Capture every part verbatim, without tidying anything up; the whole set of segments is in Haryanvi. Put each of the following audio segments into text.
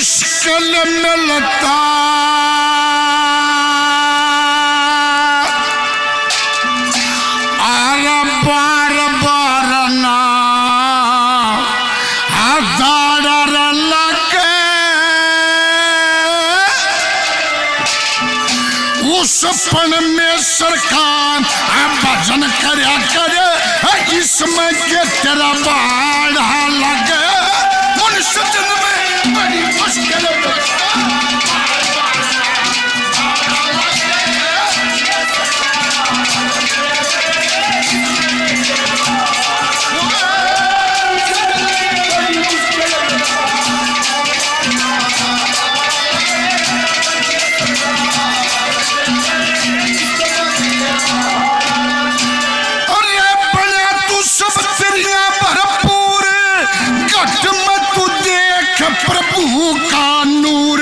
मुश्किल मिलता, अरे बार बार ना दाड़ा लगे। उस परमेश्वर का भजन करया कर, इसमें के तेरा बाड़ा लगे। मनुष्य जन्म में बड़ी मुश्किल। अरे बड़ा तू सब तेरिया भरपूर, घट में तू देख प्रभु का नूर।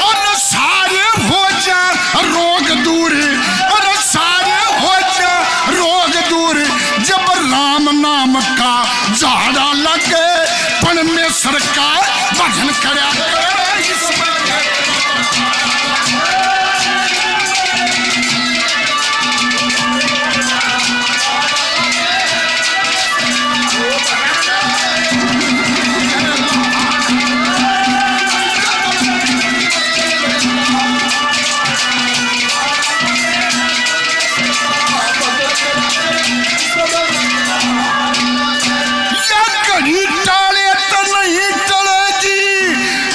और सारे हो जा रोग दूर, और सारे हो जा रोग दूर। जब राम नाम का झाड़ा लगे, परमेश्वर का भजन करया कर। या घड़ी टाले तो नहीं टलेगी,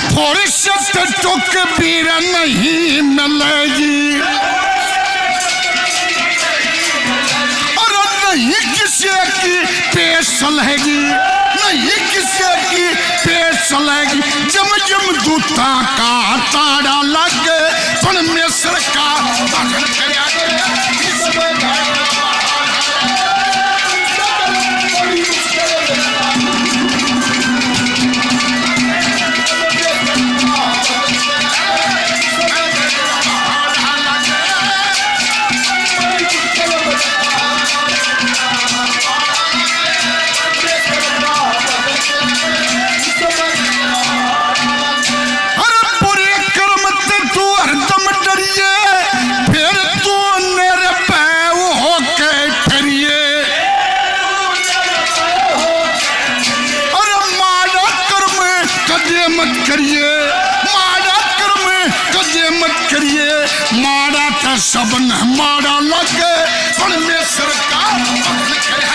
फुर्सत टुक भी नहीं मिलेगी। और नहीं किसी की पेश चलेगी, नहीं किसी की पेश चलेगी। जम जम दूता का ताड़ा लग, परमेश्वर का भजन करया। अरे बुरे कर्म ते तू हरदम डरिए, फिर तू मेरे पे होके ठहरिए। अरे माड़ा कर्म कदे मत करिए, माड़ा कर्म कदे मत करिए। माड़ा ते सब न माड़ा लगे, परमेश्वर का भजन करया।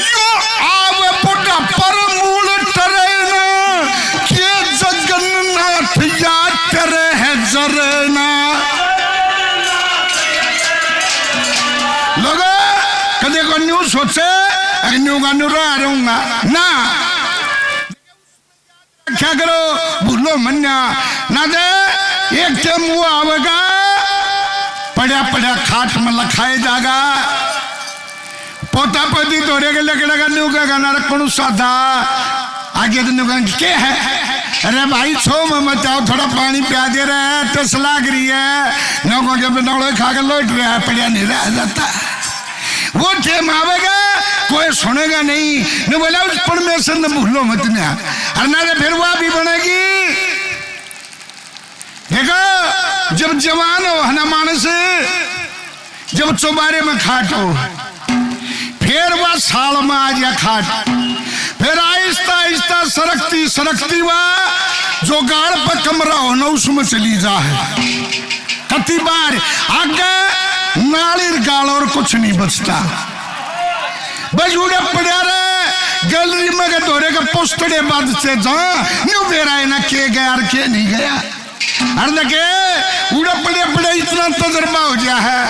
यो आवे बुढ़ापा रे मूल टरे ना, के जगन्नाथ या टरे है जरे ना। लोगो, कदे को न्यू सोचे, अगर न्यू का न्यू रहा रहूंगा ना। रखा करो, भूलो मन्या ना दे। एक टाइम वो आवेगा, पड़ा पड़ा खाट में लखाए जागा। पोता पोती धोरे के लकड़ा का न्यू का गाना रखणु सादा। आगे तो न्यू का के है? अरे भाई, छो में मत आओ, थोड़ा पानी प्या दे रहे हैं, प्यास लाग रही है। न्यू को के बनावड़े खा के लौट रहा है, पड़ा नहीं रहा जाता। वो टाइम आवेगा, कोई सुनेगा नहीं। ने बोला, उस परमेश्वर ने भूलो मत ना, और ना तो फिर वह भी बनेगी। देखो, जब जवान हो है ना मानस, जब चौबारे में खाट हो, फिर वह साल में आ जा खाट, फिर आहिस्ता आहिस्ता सरकती सरकती वह जो गाड़ पर कमरा हो ना, उसमें चली जा है। कती बार आगे नाली गाल और कुछ नहीं बचता। बस उड़े पड़ा रहे, गैलरी में के धोरे के पोस्टड़े बाजते जा, न्यू बेरा है ना के गया और के नहीं गया। और लगे उड़े पड़े पड़े इतना तजर्बा हो गया है।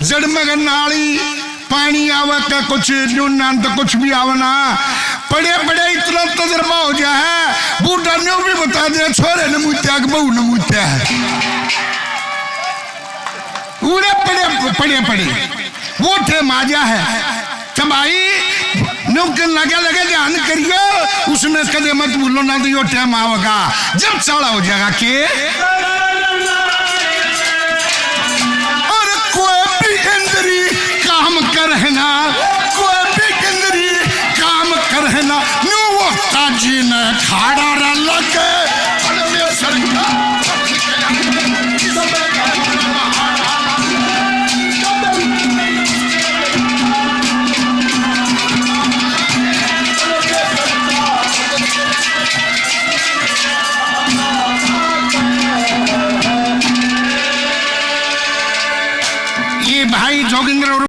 जड़ में के नाली पानी आवे के कुछ न्यू ना तो कुछ भी आवे ना, पड़े पड़े इतना तजर्बा हो गया है। बूढ़ा न्यू भी बता दे, छोरे ने मुत्या के बहू ने मुत्या है। उड़े पड़े, पड़े पड़े। वो टाइम आ गया है। तो भाई, न्यू के लगे लगे ध्यान करियो, उसने कदे मत भूलो ना, तो यो टाइम आवेगा जब चाला हो जाएगा के। और कोई भी इंद्री काम कर है ना,